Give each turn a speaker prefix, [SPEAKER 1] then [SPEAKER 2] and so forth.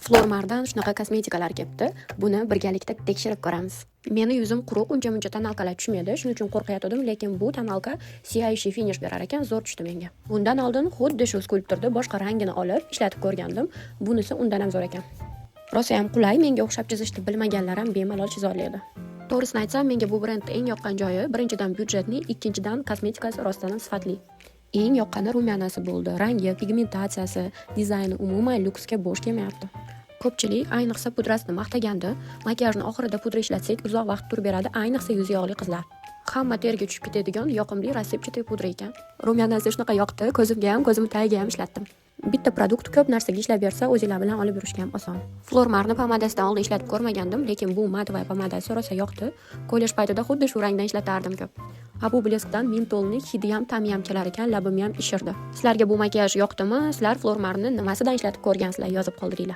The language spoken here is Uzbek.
[SPEAKER 1] Flormardan shunaqa kosmetikalar kelibdi. Buni birgalikda tekshirib ko'ramiz. Meni yuzim quruq, uncha-muncha тоналка lar tushmaydi, shuning uchun qo'rqayotgandim, lekin bu тоналка сияющий finish berar ekan, zo'r tushdi menga. Bundan oldin xuddi shu skulptorni boshqa rangini olib ishlatib ko'rgandim. Bunisi undan ham zo'r ekan. Rosayam qulay, menga o'xshab chizishni bilmaganlar ham bemalol chiza oladi. To'g'risini aytsam, menga bu brendni eng yoqqan joyi birinchidan бюджетный, ikkinchidan kosmetikasi rostdan ham sifatli. Eng yoqqani румяна si bo'ldi. Rangi, pigmentatsiyasi, dizayni umuman lyuksga bo'sh kelmayapti. Ko'pchilik ayniqsa pudrasini maqtagandi. Makiyajni oxirida pudra ishlatsak, uzoq vaqt turib beradi, ayniqsa yuzi yog'li qizlar. Hamma terga tushib ketadigan yoqimli рассыпчатый pudra ekan. Румяна si shunaqa yoqdi, ko'zimga ham, ko'zimni tagiga ham ishlatdim. Bitta продукт ko'p narsaga ishlab bersa, o'zinglar bilan olib yurishga ham oson. Flormarni pomadasidan oldin ishlatib ko'rmagandim, lekin bu матовая pomadasi rosa yoqdi. Kollej paytida xuddi shu rangdan ishlatardim ko'p. A bu блеск dan mentolni hidi ham, ta'mi ham kelar ekan, labimni ham ishirdi. Sizlarga bu makiyaj yoqdimi? Sizlar Flormarni nimasidan ishlatib ko'rgansizlar? Yozib qoldiringlar.